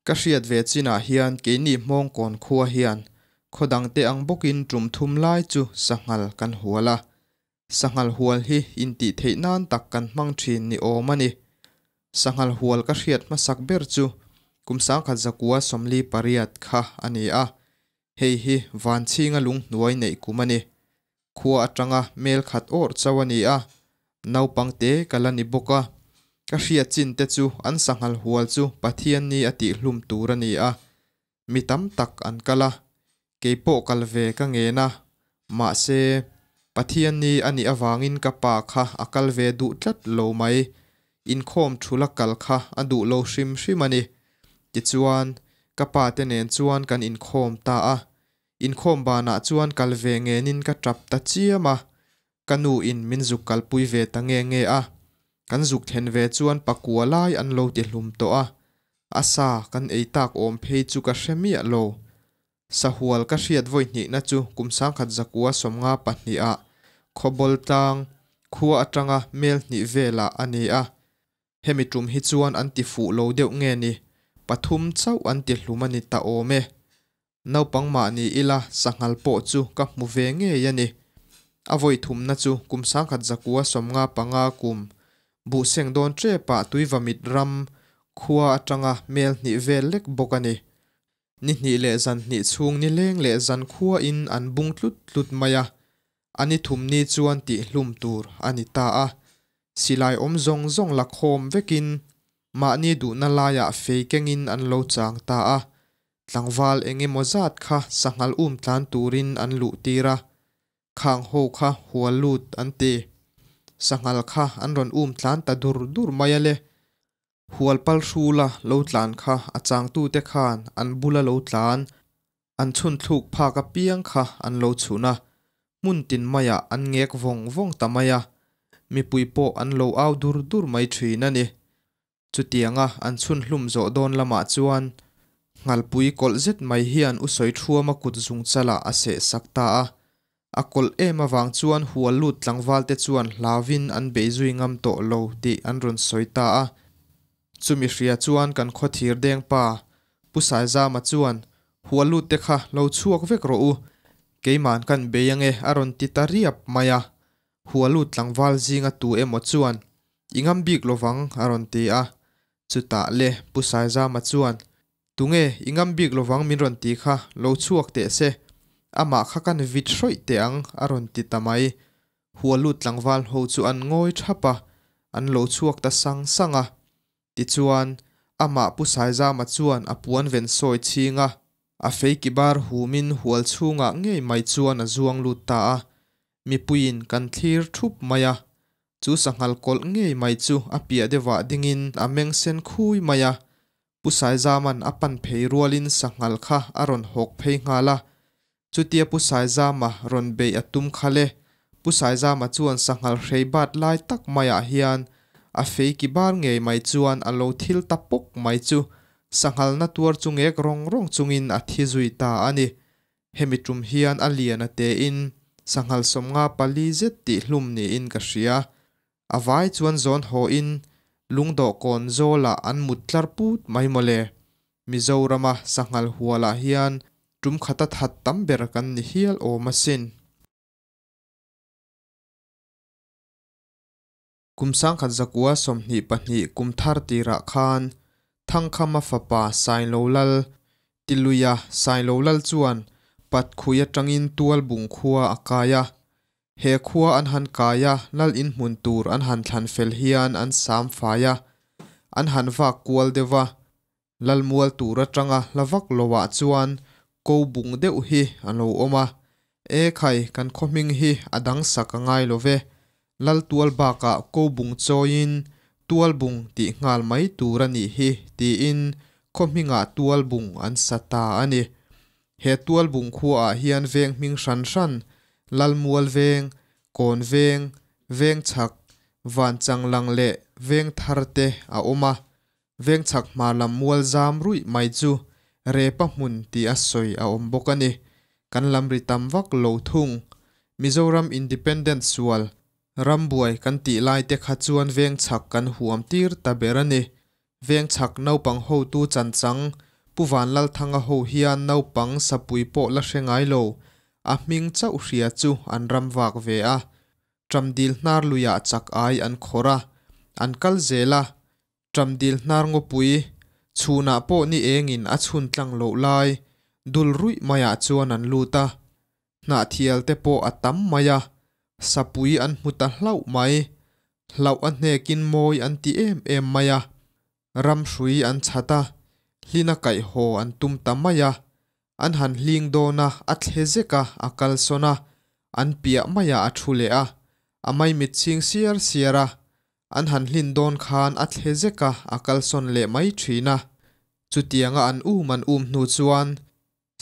Ka hriat ve chinah hian keini Hmawngkawn khua hian khaw dangte ang bawkin tum thum lai chu sanghal kan hual a. Sanghal hual hi intih theih nan tak kan hmang thin ni awm a ni. Sanghal hual ka hriat hmasak ber chu kum 1948 kha a ni a. Hei hi Vanchhinga lunghnuai neih kum a ni. Khua atanga mel khat awrh chauh a ni a, naupang te ka la ni bawk a. Ka hriat chin te chu an sanghal hual chu Pathianni a tihhlum tur a ni a, mi tam tak an kal a, kei pawh kal ve ka ngen a, mahse, Pathianni a nih avangin ka pa kha a kal ve duh tlat lo mai, inkhawm thula kal kha a duh lo hrim hrim a ni. Tichuan, ka pa te nen chuan kan inkhawm ta a, Inkhawm banah chuan kal ve ngenin ka tap ta chiam a, ka nu in min zuk kalpui ve ta nge nge a. Kan zuk thlen ve chuan pakua lai an lo ti hlum tawh a, a sa kan ei tak awm phei chu ka hre miah lo. Sahual ka hriat vawi hnihna chu kum 1952 ah Khawbawl tlang khua atanga mel hnih velah a ni a. Hemi tum hi chuan an ti fuh lo deuh nge ni, pathum chauh an ti hlum a ni ta awm e. Naupang mah ni ila sanghal pawh chu ka hmu ve ngei a ni. A vawi thumna chu kum 1995 kum buhseng dawn ṭepah Tuivamit ram khua aṭanga mel hnih vel lek bawk a ni. Ni hnih leh zan hnih chhung ni leng leh zan khuain an bung tlut tlut mai a, a ni thum ni chuan tihhlum tur a ni ta a. Silai awm zawng zawng la khawm vekin mahni duhna laiah fei kengin an lo chang ta a. Tlangval eng emaw zat kha sanghal um tlan turin an luh tir a, khang ho kha hual lut an ti. Sanghal kha an rawn um tlan ta dur dur mai a le. Hual pal hrula lo tlan kha a changtute khan an bula lo tlan, an chhun thluk phak apiang kha an lo chhun a, hmun tin maiah an ngek vawng vawng ta mai a, mipui pawh an lo au dur dur mai thin a ni. Chutianga an chhun hlum zawh dawn lamah chuan Nghalpui kawlh zet mai hian U Sawiṭhuama kut zung chalah a seh sak ta a. A kawlh em avang chuan hual lut tlangvalte chuan hlauvin an bei zui ngam tawh lo tih an rawn sawi ta a. Chumi hria chuan kan khawthir deng pa Pu Saizama chuan hual lutte kha lo chhuak vek rawh u, keiman kan bei ange a rawn ti ta riap mai a. Hual lut tlangval zinga tu emaw chuan I ngam bik lovang a rawn ti a. Chutah le Pu Saizama chuan, Tunge i ngam bik lovang min rawn ti kha, lo chhuak teh se. Amah kha kan vit hrawih teh ang a rawn ti ta mai. Hualut tlangval ho chu an ngawi thap a, an lo chhuak ta sang sang a. Tichuan, amah Pu Saizama chuan a puan ven sawi chhing a, a fei kibar humin hual chhungah ngei mai chuan a zuang lut ta a. Mipuiin kan thlir thup mai a, Chu sanghal kawlh ngei mai chu a piah deuhah dingin a meng sen khui mai a. Pu Saizaman a pan phei rualin sanghal kha a rawn hawk phei nghal a. Chutia Pu Saizama rawn beih a tum kha le. Pu Saizama chuan sanghal hrei bat lai tak maiah hian a fei ki bar ngei mai chuan a lo thil ta pawk mai chu sanghal na tuar chu ngek rawng rawng chungin a thi zui ta a ni. Hemi tum hian a lian a tein sanghal 54 zet tih hlum niin ka hria. A vai chuan zawn hawhin lungdawhkawn zawlah an mut tlar put mai mawle. Mizorama sanghal hualah hian tum khata that tam ber kan ni hial awm asin. Kum 1922 kum thar tirah khan Thangkhama fapa Sailolal, Tiluia Sailolal chuan Patkhui atangin Tualbung khua a kai a. He khua an han kai a, lal inhmun tur an han thlan fel hian an sam fai a, an han vak kual deuh va. Lalmual tur atanga hla vak loah chuan ko bung deuh hi a lo awm a, E khai, kan khaw hming hi a dang sak a ngai lo ve. Laltual bakah ko bung chawiin Tualbung tih nghal mai tur a nih hi tiin khaw hmingah Tualbung an sa ta a ni. He Tualbung khuaah hian veng hming hran hran, Lalmual veng, Kawn veng, Vengchhak, Vanchanglang leh Vengthar te a awm a. Vengchhak hma lam mual zam ruih mai chu Repa hmun tih a sawi a awm bawk a ni. Kan lam ri tam vak lo thung. Mizoram Independent sual, rambuai kan tih lai te kha chuan Vengchhak kan huam tir ta ber a ni. Vengchhak naupang hotu chanchang Pu Vanlalthanga ho hian naupang sapui pawh la hre ngai lo, a hming chauh hria chu an ram vak ve a. Ṭamdil hnar luiah chak ai an khawrh a, an kal zel a. Ṭamdil hnar ngawpui chhunah pawh ni engin a chhun tlang loh lai dul ruih maiah chuan an lut a. Hnahthial te pawh a tam mai a, sapui an hmu ta hlauh mai. Hlauh a hnekin mawi an ti em em mai a. Ram hrui an chhat a, hlina kaih haw an tum ta mai a. An han hling dawn a, a thle zek a, a kalsawn a, an piah maiah a thu leh a, a maimit chhing siar siar a. An han hlin dawn khan a thle zek a, a kalsawn leh mai thin a. Chutianga an um an um hnu chuan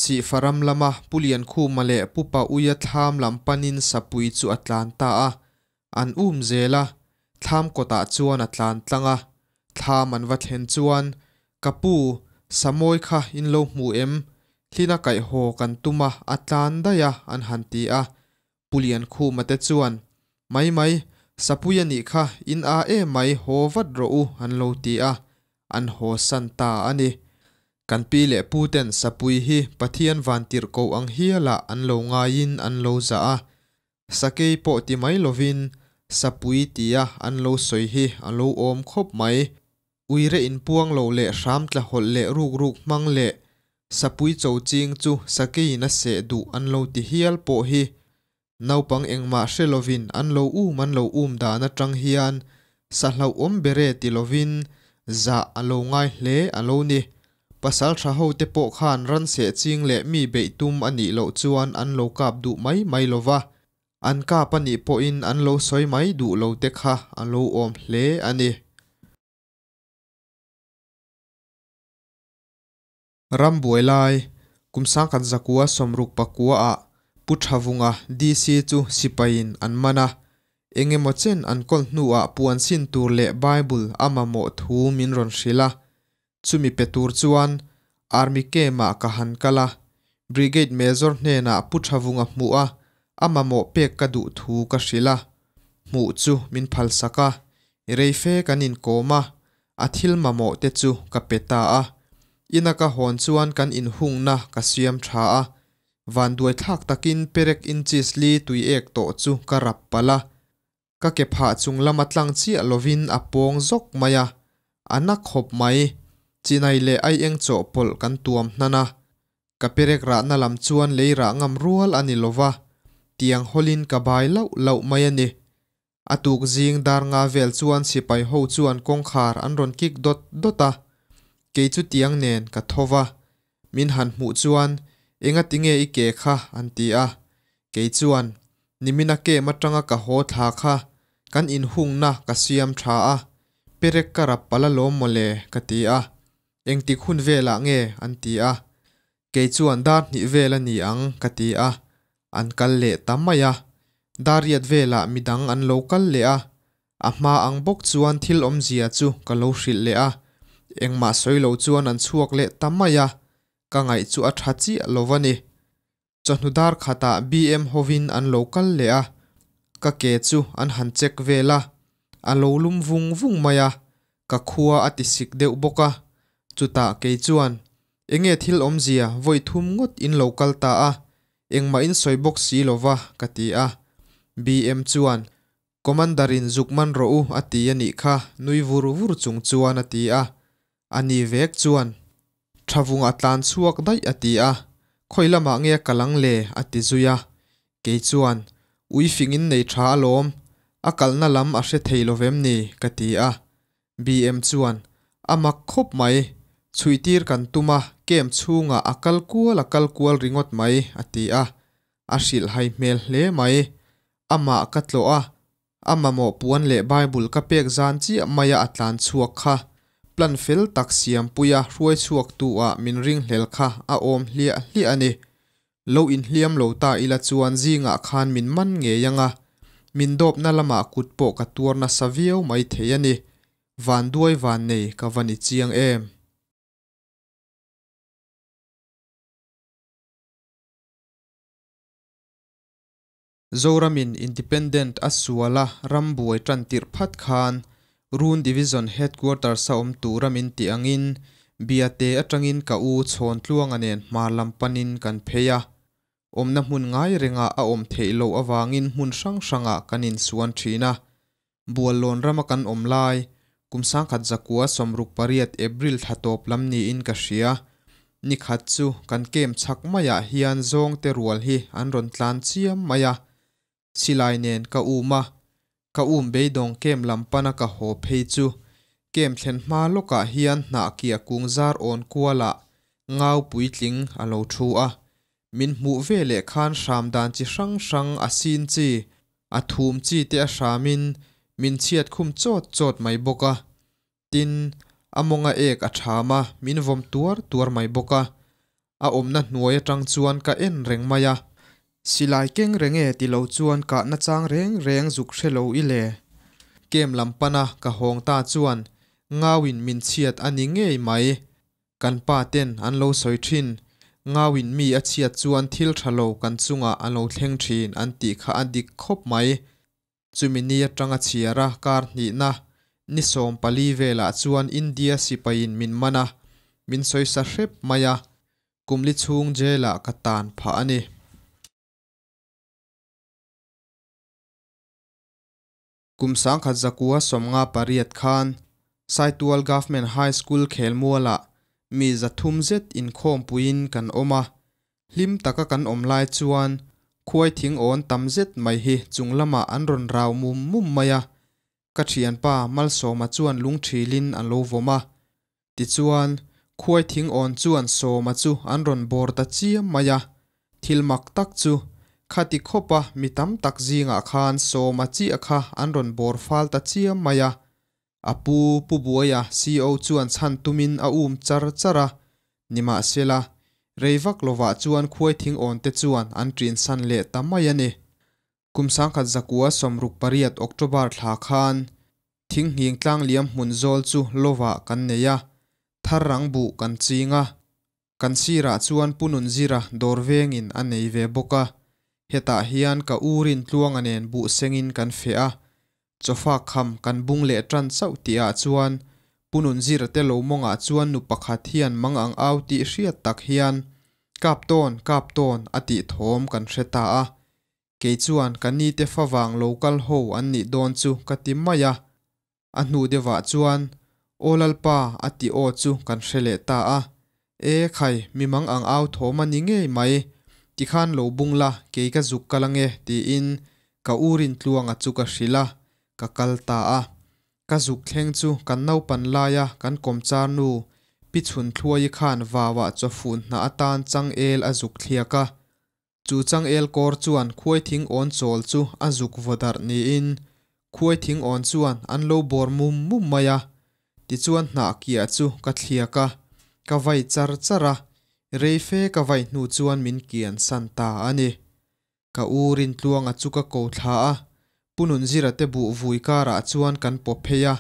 Sihfa ram lama Pu Liankhuma leh Pu Pauia thlam lam panin sapui chu a tlan ta a. An um zel a, thlam kawtah chuan a tlan tlang a. Thlam an va thlen chuan, Ka pu, Samawi kha in lo hmu em? Hlina kaih haw kan tum a, a tlan daih a, an han ti a. Pu Liankhuma te chuan, Mai mai, Sapui a nih kha, in a em mai, haw vat rawh u, an lo ti a. An haw san ta a ni. Kan pi leh pu ten Sapui hi Pathian vantirhkoh ang hialah an lo ngaiin an lo zah a. Sakei pawh ti mai lovin Sapui tia an lo sawi hi a lo awm khawp mai. Uire inpuang lo leh hram tla hawlh leh ruk ruk hmang leh Sapui cho ching chu Sakeiin a seh duh an lo ti hial pawh hi naupang engmah hre lovin an lo um an lo um dan atang hian sa hlauhawm bere ti lovin zah a lo ngai hle a lo ni. Pasal tha ho te pawh khan ran seh ching leh mi beih tum a nih loh chuan an lo kap duh mai mai lova, an kap a nih pawhin an lo sawi mai duh lo te kha a lo awm hle a ni. Ram buai lai, kum sangkhat zakua 64 ah Pu Thavunga DC chu sipaiin an man a, eng emaw chen an kawl hnuah puan sin tur leh Bible a mamawh thu min rawn hrilh a. Chumi pe tur chuan Army Camp-ah ka han kal a, Brigade Major hnenah Pu Thavunga hmuh a, a mamawh pek ka duh thu ka hrilh a. Hmuh chu min phalsak a, reife kan inkawm a, A thil mamawh te chu ka pe ta a. Ina ka hawn chuan kan inhungna ka siam tha a. Vanduai thlak takin perek inches li tui ek tawh chu ka rap palh a. Ka ke phah chung lama tlang chiah lovin a pawng zawk mai a. A na khawp mai. Chinai leh aieng chawhpawlh kan tuam hnan a. Ka perek rahna lam chuan lei rah ngam rual a ni lova. Tiang hawlin ka bai lauh lauh mai a ni. A tuk zing dar nga vel chuan sipai ho chuan kawngkhar an rawn kik dawt dawt a, kei chu tiang nen ka tho va, min han hmuh chuan enga tinge i ke kha an ti a, kei chuan nimina kem atanga ka haw thla kha kan inhungna ka siam tha a, perek ka rap palh alawm mawle ka ti a, engtik hun velah nge an ti a, Kei chuan dar hnih vel a ni ang ka ti a, an kal leh ta mai a. Dar riat velah midang an lo kal leh a, a hma ang bawk chuan thil awmzia chu ka lo hrilh leh a. Engmah sawi lo chuan an chhuak leh ta mai a, ka ngaih chu a tha chiah lo a ni. Chawhnu dar khatah BM hovin an lo kal leh a, ka ke chu an han check vel a, a lo lum vung vung mai a, ka khua a ti sik deuh bawk a. Chutah kei chuan Enge thil awmzia vawi thum ngawt in lo kal ta a, engmah in sawi bawk si lo va, ka ti a. BM chuan, Commander in zuk man rawh u a ti a nih kha, nui vur vur chung chuan a ti a. A ni vek chuan, Thavung a tlan chhuak daih a ti a, khawi lamah nge a kal ang le a ti zui a. Kei chuan, Ui fing in nei tha alawm, a kalna lam a hre thei lo vem ni, ka ti a. BM chuan, A mak khawp mai, chhuihtir kan tum a, camp chhungah a kal kual a kal kual ringawt mai, a ti a. A hrilhhai hmel hle mai. Amah ka tlawh a, a mamawh puan leh Bible ka pek zan chiah maia a tlan chhuak kha. Plan fel tak siampuia hruai chhuaktu ah min ringhlel kha a awm hliah hliah a ni. Lo inhliam lo ta ila chuan zingah khan min man ngei ang a, min dawpna lamah kut pawh ka tuar nasa viau mai thei a ni. Vanduai vannei ka va ni chiang em. Zoramin Independent a sual a ram buai tan tirh phat khan Run Division Headquarters a awm tura min tih angin Biate atangin ka u Chhawntluanga nen hmar lam panin kan phei a. Awmna hmun ngai rengah a awm theih loh avangin hmun hrang hrangah kan insuan thin a. Buallawn rama kan awm lai, kum 1968 April thla tawp lam niin ka hria. Ni khat chu kan camp chhak maiah hian zawngte rual hi an rawn tlan chiam mai a. Silai nen ka um a, ka um beidawng camp lam pana ka haw phei chu camp thlen hma lawkah hian hnah kiah kung zar awn kualah ngau puitling a lo thu a. Min hmuh ve leh khan hram dan chi hrang hrang a sin chi, a thum chi te a hramin min chhiat khum chawt chawt mai bawk a. Tin, a mawnga ek a ṭham a, min vawm tuar tuar mai bawk a. A awmna hnuai aṭang chuan ka en reng mai a. Silai keng reng e ti lo chuan kah nachang reng reng zuk hre lo i le. Kem lam pana ka hawng ta chuan ngauin min chhiat a ni ngei mai. Kan pa ten an lo sawi thin, ngauin mi a chhiat chuan thil tha lo kan chungah a lo thleng thin an tih kha a dik khawp mai. Chumi ni atanga chhiara kar hnihna ni 14 velah chuan India sipaiin min man a, min sawisa hrep mai a, kum li chhung jail ah ka tan phah a ni. Kum 1958 khan Saitual Government High School khelmualah mi 300 zet inkhawmpuiin kan awm a. Hlim taka kan awm lai chuan khuai thing awn tam zet mai hi chung lamah an rawn rau mum mum mai a. Ka thianpa Malsawma chuan lungthilin a lo vawm a. Tichuan, khuai thing awn chuan Sawma chu an rawn bawr ta chiam mai a. Thil mak tak chu, khati khawpa mi tam tak zingah khan Sawma chiah kha an rawn bawr fal ta chiam mai a. A pu, Pu Buaia, CO chuan chhan tumin a um char char a. Nimahsela, rei vak lovah chuan khuai thing awn te chuan an ṭinsan leh ta mai a ni. Kum 1968 October thla khan Thinghning tlangliam hmun zawl chu lovah kan nei a, thar rang buh kan ching a. Kan sirah chuan Pu Nunzira dawr vengin a nei ve bawk a. Hetah hian ka u Rintluanga nen buh sengin kan feh a. Chawfak kham kan bung leh tan chauh tihah chuan Pu Nunzira te lo mawngah chuan nu pakhat hian mang ang au tih hriat tak hian, Kap tawn, kap tawn a tih thawm kan hre ta a. Kei chuan ka ni te favang lo kal ho an nih dawn chu ka ti mai a. A hnu deuhah chuan, Aw Lalpa a tih aw chu kan hre leh ta a. E khai, mi mang ang au thawm a ni ngei mai. Tikhan lo bung la, kei ka zuk kal ange tiin ka u Rintluanga chu ka hrilh a, ka kal ta a. Ka zuk thleng chu kan naupan laia kan kawmchar nu Pi Chhunthluaii khan vauah chawfun hnah atan changel a zuk thliak a. Chu changel kawr chuan khuai thing awn chawl chu a zuk vaw darh niin khuai thing awn chuan an lo bawr mum mum mai a. Tichuan hnah kiah chu ka thliak a, ka vai char char a, rei fe ka vai hnu chuan min kian san ta a ni. Ka u Rintluanga chu ka ko thla a, Pu Nunzira te buh vui karah chuan kan pawp phei a,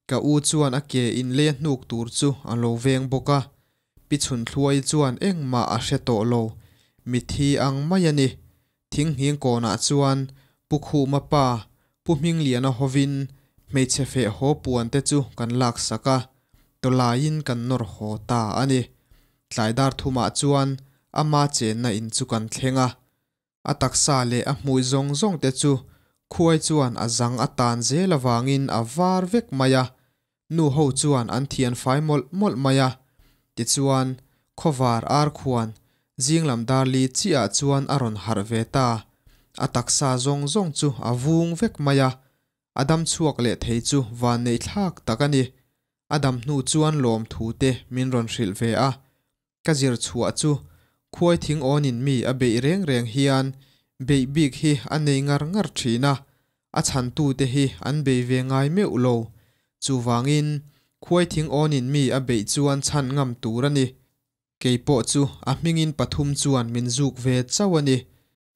ka u chuan a ke inlei a hnuk tur chu a lo veng bawk a. Pi Chhunthluai chuan engmah a hre tawh lo, mithi ang mai a ni. Thinghing kawnah chuan Pu Khuma pa, Pu Hmingliana hovin hmeichhe feh haw puan te chu kan laksak a, tawlaiin kan nawr haw ta a ni. Tlai dar thumah chuan ama chenna in chu kan thleng a. A taksa leh a hmui zawng zawng te chu khuai chuan a zang a tan zel avangin a var vek mai a, nu ho chuan an thian fai mawlh mawlh mai a. Tichuan, khawvar ar khuan zinglam dar li chiah chuan a rawn harh ve ta. A taksa zawng zawng chu a vung vek mai a, a dam chhuak leh thei chu vanneih thlak tak a ni. A dam hnu chuan lawmthu te min rawn hrilh ve a, Ka zir chhuah chu khuai thing awnin mi a beih reng reng hian beih bik hi a nei ngar ngar thin a, a chhantute hi an bei ve ngai meuh lo. Chuvangin, khuai thing awnin mi a beih chuan chhan ngam tur a ni. Kei pawh chu a hmingin pathum chuan min zuk ve chauh a ni.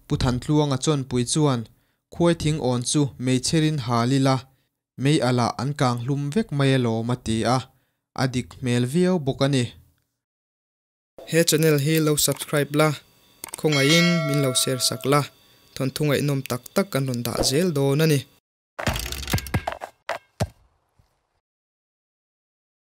Pu Thantluanga chawnpui chuan khuai thing awn chu meichherin hal ila, mei alah an kang hlum vek mai alawm a ti a, a dik hmel viau bawk a ni. He channel hi lo subscribe la, khawngaihin min lo share sak la, thawnthu ngaihnawm tak tak kan rawn dah zel dawn a ni.